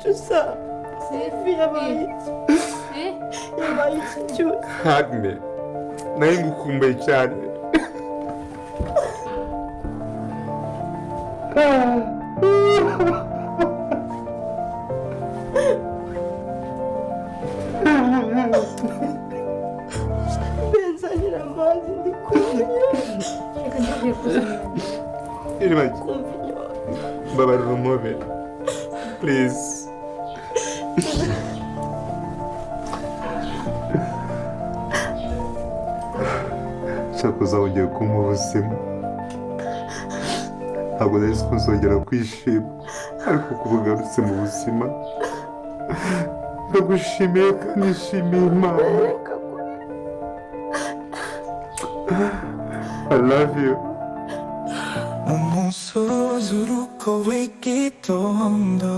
Cyusa, Fifi yabaye iki? Yabaye iki, Cyusa? Hug me. Nari ngukumbuye cyane. Benzanira amazi, ndi kumva Reka ngiye kuzanira. Iribagiza. Kumva inyota. Mbabarira umpobe. Please. Shaka uzaba ugiye kumpa ubuzima. Ntabwo nari nzi ko nzongera kwishima, ariko kuba ugarutse mu buzima, ndagushimiye kandi nishimiye Imana. Reka kurira. I love you. Umusuzuruko w'igitondo,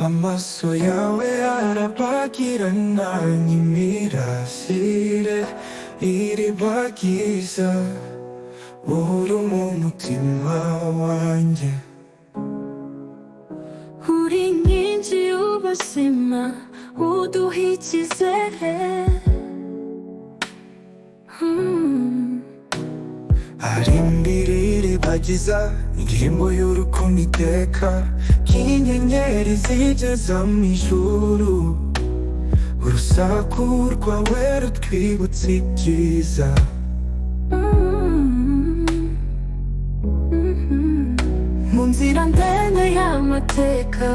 amaso yawe arabagirana nk'imirasire iribagiza. Uri mu mutima wanjye. Uri inkingi y'ubuzima, uduha icyizere. Hari iribagiza, indirimbo y'urukundo iteka, nk'inyenyeri zigeza mu ijuru. Urusaku rwawe rutwibutsa ibyiza. Mu nzira ndende y'amateka,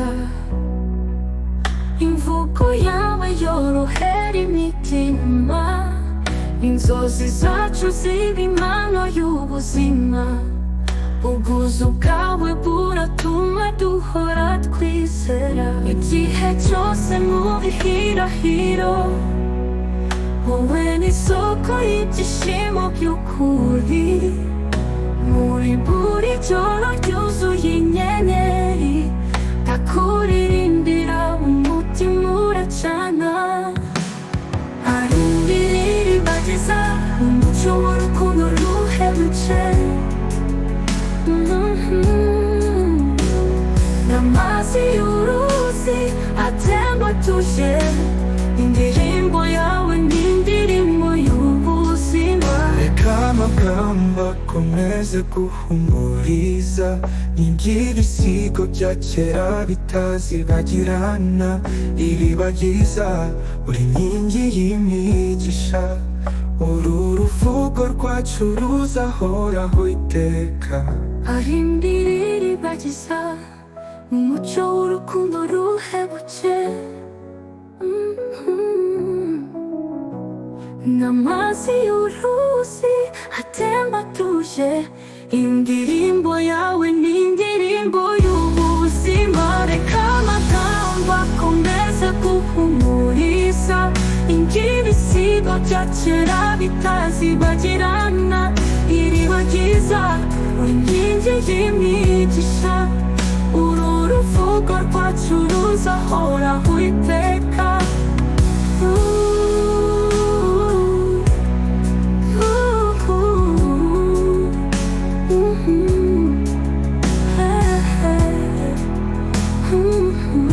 imvugo yawe yorohera imitima. Inzozi zacu ziba impano y'ubuzima. Ubwuzu bwawe buratuma duhora twizera igihe cyose. Mu bihirahiro, wowe ni isoko y'ibyishimo by'ukuri. Muri buri joro ryuzuye inyenyeri, ndakuririmbira, umutima uracana. Hari iribagiza, umucyo w'urukundo ruhebuje. N'amazi y'uruzi atemba atuje, indirimbo yawe ni indirimbo y'ubuzima. Reka amagambo akomeze guhumuriza, nk'iby'ibisigo bya kera bitazibagirana. Iribagiza, uri inkingi y'imigisha. Uru ruvugo rwacu ruzahoraho iteka. Arimbiri iribagiza, umucyo w'urukundo ruhebuje. N'amazi y'uruzi atemba atuje, indirimbo yawe ni indirimbo y'ubuzima. Reka amagambo akomeze guhumuriza, nk'ibisigo bya kera bitazibagirana. Iribagiza, uri inkingi y'imigisha. Uru ruvugo rwacu ruzahoraho iteka. Ooh, ooh, ooh, hey, hey. Mhm.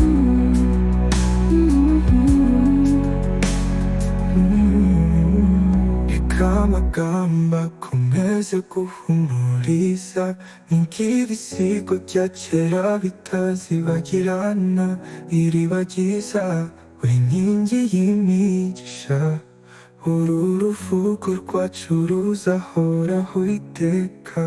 Reka amagambo akomeze guhumuriza, nk'ibisigo bya kera bitazibagirana. Iribagiza, uri inkingi y'imigisha. Uru ruvugo rwacu ruzahoraho iteka.